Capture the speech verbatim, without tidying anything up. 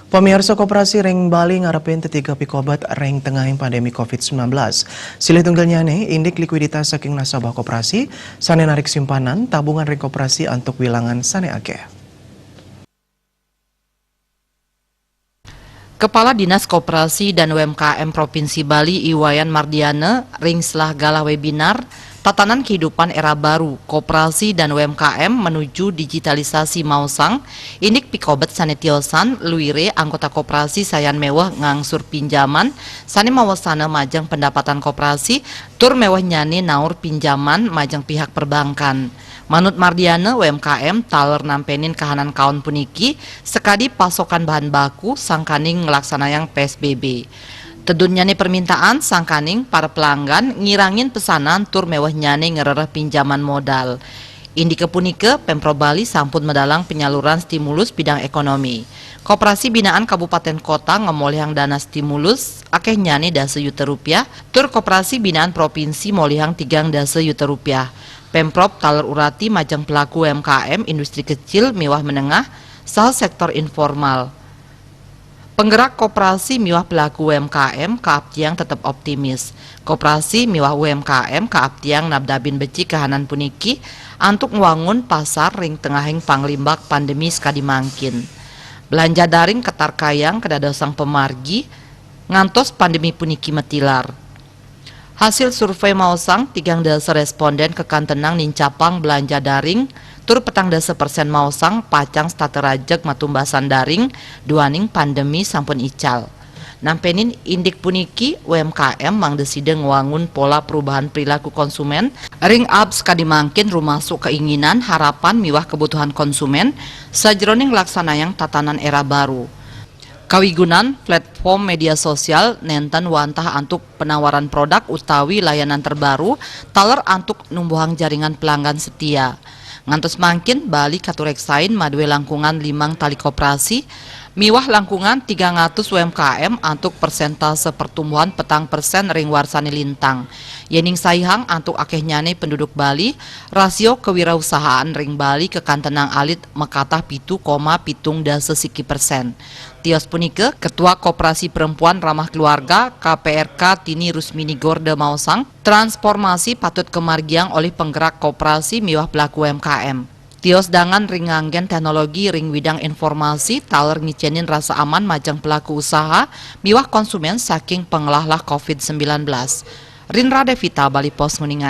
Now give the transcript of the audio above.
Pamiarsa, koperasi ring Bali ngarepin tetiga pikobet ring tengahing pandemi covid sembilan belas. Silih tunggalnyane, indik likuiditas saking nasabah koperasi, sane narik simpanan, tabungan ring koperasi antuk wilangan sane akeh. Kepala Dinas Koperasi dan U M K M Provinsi Bali, I Wayan Mardiana, ring selah galah webinar Tatanan Kehidupan Era Baru, Koperasi dan U M K M Menuju Digitalisasi maosang, indik pikobet sane tiosan, luire anggota koperasi sayan meweh ngangsur pinjaman sane mawasana majeng pendapatan koperasi, tur mewehnyane naur pinjaman majeng pihak perbankan. Manut Mardiana, U M K M taler nampenin kahanan kaon puniki sakadi pasokan bahan baku sangkaning nglaksanayang P S B B. Tedunnyane permintaan sangkaning para pelanggan ngirangin pesanan tur mewehnyane ngrereh pinjaman modal. Indike punika, Pemprov Bali sampun medalang penyaluran stimulus bidang ekonomi. Koperasi binaan kabupaten kota ngamolihang dana stimulus akehnyane dasa yuta rupiah, tur koperasi binaan provinsi molihang tigang dasa yuta rupiah. Pemprov taler urati majeng pelaku U M K M, industri kecil miwah menengah, saha sektor informal. Penggerak koperasi miwah pelaku U M K M kaaptiang tetep optimis. Koperasi miwah U M K M kaaptiang nabdabin becik kahanan puniki antuk ngwangun pasar ring tengahing panglimbak pandemi sakadi mangkin. Belanja daring katarkayang kadadosang pamargi ngantos pandemi puniki matilar. Hasil survei maosang, tigang dasa responden kakantenang nincapang belanja daring, tur petang dasa persen maosang pacang setata rajeg matumbasan daring duaning pandemi sampun ical. Nampenin indik puniki, U M K M mangda sida ngwangun pola perubahan perilaku konsumen ring abs kadi mangkin rumasuk keinginan, harapan miwah kebutuhan konsumen sajeroning nglaksanayang tatanan era baru. Kawigunan platform media sosial nenten wantah antuk penawaran produk utawi layanan terbaru taler antuk numbuhang jaringan pelanggan setia. Ngantos mangkin, Bali katureksain madue langkungan limang tali koperasi miwah langkungan tigang atus U M K M antuk persentase pertumbuhan petang persen ring warsane lintang. Yening saihang antuk akehnyane penduduk Bali, rasio kewirausahaan ring Bali kakantenang alit makatah pitu koma pitung dasa siki persen. Tios punika, Ketua Koperasi Perempuan Ramah Keluarga, K P R K, Tini Rusmini Gorda maosang, transformasi patut kamargiang olih penggerak koperasi miwah pelaku U M K M. Tios dangan ring nganggen teknologi ring widang informasi taler ngicenin rasa aman majeng pelaku usaha miwah konsumen saking panglahlah covid sembilan belas. Rindra Devita, Bali Post, nguninga.